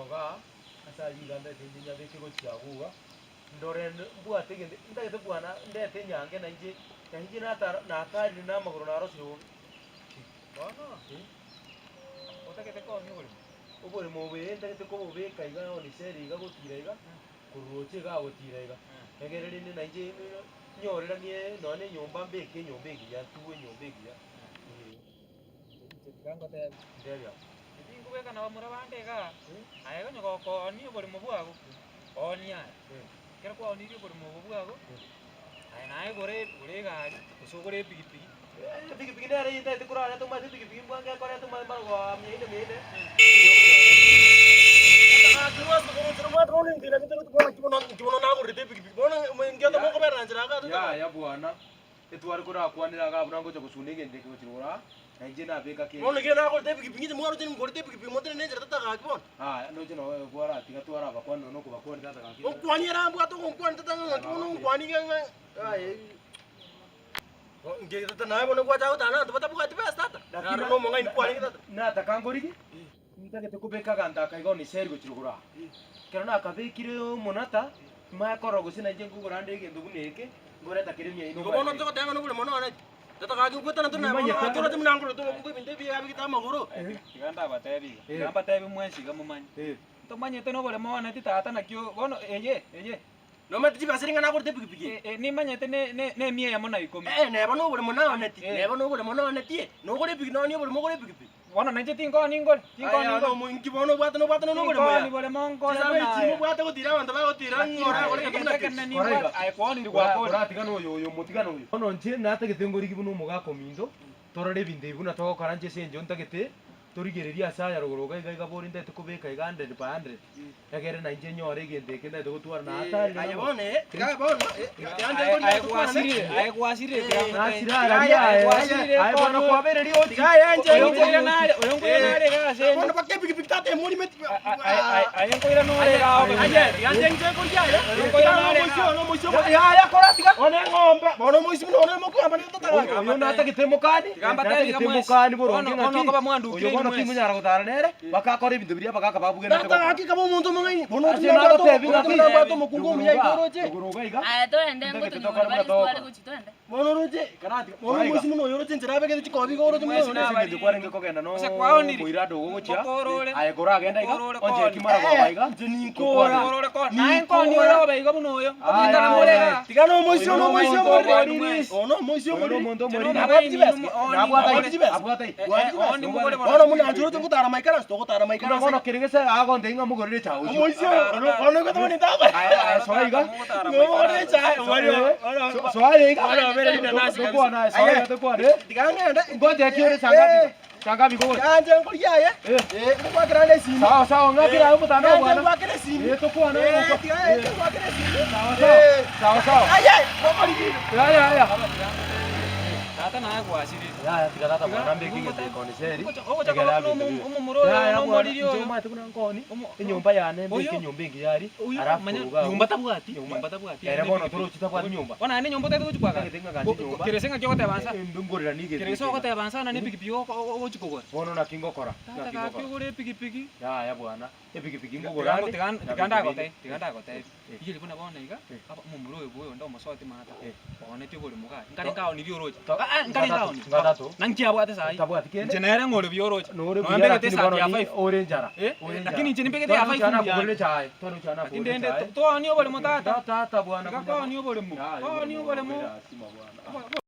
igaa, ase aywo iga ntagete inche nyabeke gochia abwo iga, ndore mbwate egento, ntagete bwana ndete enyange na inche, na inche natara natarire na amagoro narosire bobe. Bono, otagete koonia oboremo? Oboremo obo ee ntagete kobobeka iga on sale iga gotira iga, korwa roche igaa gotira iga, egere rende na inche nyoreranie nonye na enyomba mbeke enyomba engiya ntuwe enyomba engiya eh. Inche tiga ngotebie. Ntebia. Tinkobeka na bamura bande igaa, aye onye gokoonia oboremo bwago, oonia aye. Ekero kwaonirie oboremo obo bwago, aye naye gora gora egari, gose ogore epigipigi. Epigipigi nere eyio ntagete korareta omanyete epigipigi mbwango ekoreta omanye mbarogo mia ine mia ine. Yaya bwana, etware korakwanera iga buna ngocha gosuna egento eke gochia rogoro aa, na inche nabeka kende. Bono ekero nagorete epigipigi inche mwaroche ningorete epigipigi motenene enchera tata gaki bono. Aya, ndoche noe kwaratiga tware abakwani nonya nokobakwania tata gaki. Onkwanie ere ambwate ogonkwania tata ng'a ng'aki bono onkwanie iga ng'a aye. Inche tata naye bono gwacha gotana na abanto batabwati besa tata? Lakini Naro nomong'aini kwarenge tata. Nataka ngorigi, ntagete kobeka aganto aka iga oniseri gochia rogoro aa. Ekero nakabekire omonata, manye korora gose nainche nkogora ande egento buna eke, nkoreta kere mia ine Igo bono togoteba ng'a noboremo nonye, tata gaki okwetana tore naye bono Nimanyete. toroche buna ngorete obokungu ebinto ebi abegete amagoro. Tiga ndabatebi iga, tiga mbatebi mwensi iga momanye. Ntomanyete noboremo one titata naki bono eye eye. Nomanyete chibesa ring'ana nagorete epigipigi eye? Eh, eh, nimanyete ne- ne- nemia eyemo na ikomi. Eh, neba noboremo naonetie, Eh. neba noboremo naonetie, nogore epigipigi nonie oboremo ogore epigipigi. Bono nainche tinkoni ngore, tinkoni Aya, ngore. nomo inki bono obwate nobwate nono oboremo Tinkoni ya. boremo nkore Chisabe buna echi aya. mobwate gotira abanto bagotira ng'a oragore egento buna Egento keri. ekenene Kora iga. nimbwate, aye kwaoniri gwakori. Koratigana oyo oyo motigane oyo. Bono inche natagete ngorigi buna omogaka ominto, torore ebinto ebi buna togokora inche ase enchera ntagete, torigererie ase aya rogoro iga iga iga bori ntagete kobeka iga hundred by hundred. Egere nainche nyore egento eke ntagete gotwara na atarire Aye nabo. bono eh, tiga bono eh, tiga Aye- nche aye nkoria tokwane. gwasirire, aye gwasirire tiga ngotebie. Nasire araria Aye aye. gwasirire Aye bono kono. kwabeire riochi. Tiga aye nche Oyo nche. nkoira nare, oyo nkoira nare iga ase Bono ende. baka epigipigi tata emorime ti- Aye aye aye nkoira nore iga obe Aye, buna. tiga nche nche nkoria aye. Oyo nkoira Tiga nare omoisio iga. ono omoisio omo- Yaya kora tiga. One eng'ombe, bono omoisio buna one mokoamba nigo tata Oyo oyo natagete mokani, Tiga mbatebi iga natagete mwesi. mokani boronge Bono- bono ng'aki. okoba mwandukire Oyo bono inwe mwesi. timonyara gotara nere, bakakora ebinto biria abagaka babugenete Tata gokora. gaki kaba omonto omong'aini. Bono Ase otumia mbwate nagotebi ng'aki. mbwate omokungu omuya iga oroche. Rogoro iga iga. Aya toende Ntagete ngotonyora tokore bare buna tware togokora. gochi toende. Bono oroche karati. Bono Ora iga. omoisio buna oyo oroche enchera abegete chikobi iga oroche buna Mwesi oyo. nabari- Ase eng'encho kwarenge kogenda no Gose kwaonire. moirado ogo gochia, Mokorore. aye koragenda iga, Mokorore onche koni. eki maragoba iga, Inche ninkora. Mokorore ko- Naye nkoni ore obe iga buna oyo. Aya, Nkobikana more aya. iga. Tiga nomoisio Oyo nomoisio nomonto omoriri. omoriri. Ono omoisio Oyo omoriri. nomonto omoriri. Nabwate chibesa. Nabwate Nabwate chibesa. abwate Eh, Bwate eh, chibesa. oni mugore bono. Bono buna anche oroche ngotara maikaranso togotara Buna maikaranso. bono kere gese agonte ng'a mogorere echae ochio. Omoisio oyo bono oigwete buna intaba. Aye aye soa iga. Mogorere echae. So- Soa iga. Bono obere rinanasi kabisa. Tokwana aye, soa iga tokwane. Tiga ng'ende. Ngocha eki ore sangapi? Sangapi kogocha? Tiga nche nkoria aye. Eh. Eh, ngwakera ande esimi. Sawa sawa ng'akera aye omotandao Tiga nche bwana. ngwakere esimi. Eh, tokwana Eh, ng'oko. tiga nche ngwakere esimi. Sawa sawa. Eh. Sawa sawa. Aye, mokorigire. Yaya yaya. Tata naye gwasirire. Yaya tiga tata bwana mbeke egento ekoniseri. Ogocha koba buna omo- omomura oyo Yaya bwana, nomoriri inche oyo. omanyete buna nkoni, Omo- enyomba yane mbeke Oyo- enyomba engiya aria, Oyo, alafu manya, koruga agwo. nyomba tabwati, Nyomba- nyomba tabwati. Ere bono torochi tabwati nyomba. Bono naende nyomba otagete gochi kwagara. Ntagete ng'a ganche nyomba. Kerese ng'aki ogoteba nsa. Eh, ngorera nigo Kerese egento. ogoteba nsa na nepigipigi ogochi kogora. Bono naki ngokora? Tata Naki gaki ngokora? ogore epigipigi. Yaya bwana, epigipigi nkogora ande, Tiga na tiga binto ndagotebi, binde. tiga ndagotebi. Eh. Rigereria buna bono iga, Eh. aba omomura oyo bwoyo onde omosoti maata, Eh. ooneti oboremo gaki. Nkare nkaonirie oroche. To- Ah, ah, nkare ngatatu, nkaoni. ngatatu. Na nki abwate sahi? Tabwati kende. Inche nere ng'ore buya oroche. Nore Nonya buya mbegete lakini esati bono ya ni five. ore enchara. Eh, Ore enchara. lakini inche nimbegete ya Tware five ochana mbuya kogorera ande. echae, tware ochana Lakini kogorera rende echae. to- toonie oboremo tata. Tata bwana Tiga kunya- koonia oboremo. Yaya, Koonia oboremo. oboremo. Bwana.